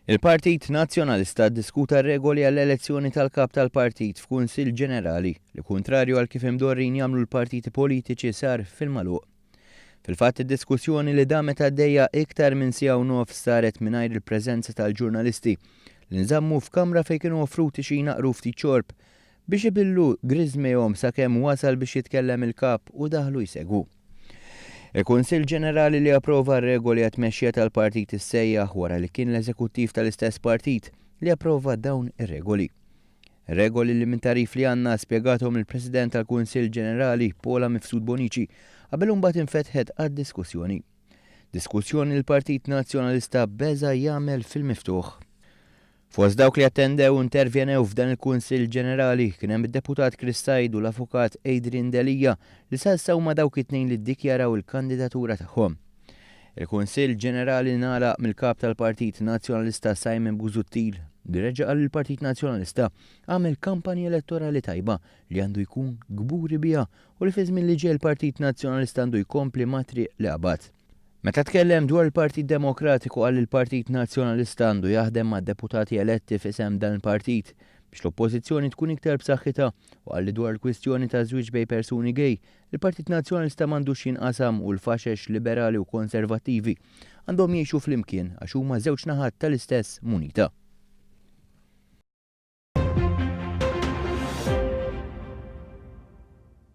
Il-Partit Nazzjonalista ddiskuta r-regoli għall-elezzjoni tal-Kap tal-Partit f'Kunsill Ġenerali li kuntrarju għal kif imdorrin jagħmlu l-partiti politiċi sar fil-magħluq. Fil-fatt id-diskussjoni li damet għaddejja iktar minn siegħa u nofs saret mingħajr il-preżenza tal-ġurnalisti li nżammu f'kamra fejn kienu offruti xi jnaqqru ftit xorb biex ibillu griżmejhom sakemm wasal biex jitkellem il-Kap u daħlu jsegwu. Il-Kunsill Ġenerali li approva r-regoli għat-tmexxija tal-partit issejjaħ wara li kien l-eżekuttiv tal-istess partit li approva dawn ir-regoli. Regoli li minn tagħrif li għandna spjegathom il-President tal-Kunsill Ġenerali Paula Mifsud Bonnici qabel imbagħad infetħet għad-diskussjoni. Diskussjoni li l-Partit Nazzjonalista beża' jagħmel fil-miftuħ. Fost dawk li attendew u intervjenew f'dan il-Kunsill Ġenerali kien hemm id-Deputat Chris Said u l-Avukat Adrian Delia li sa issa huma dawk it-tnejn li ddikjaraw il-kandidatura tagħhom. Il-Kunsill Ġenerali ngħalaq mill-Kap tal-Partit Nazzjonalista Simon Busuttil li reġa' qal li l-Partit Nazzjonalista għamel kampanja elettorali tajba li għandu jkun kburi biha u li fiż-żmien li ġej il-Partit Nazzjonalista għandu jkompli mat-triq li qabad. Meta tkellem dwar il-Partit Demokratiku qal li l-Partit Nazzjonalista għandu jaħdem mad-deputati eletti f'isem dan il-partit biex l-Oppożizzjoni tkun iktar b'saħħitha u qal li dwar il-kwistjoni ta' żwieġ bejn persuni gay, il-Partit Nazzjonalista m'għandux jinqasam u l-faxex liberali u konservattivi għandhom jgħixu flimkien għax huma żewġ naħat tal-istess munita.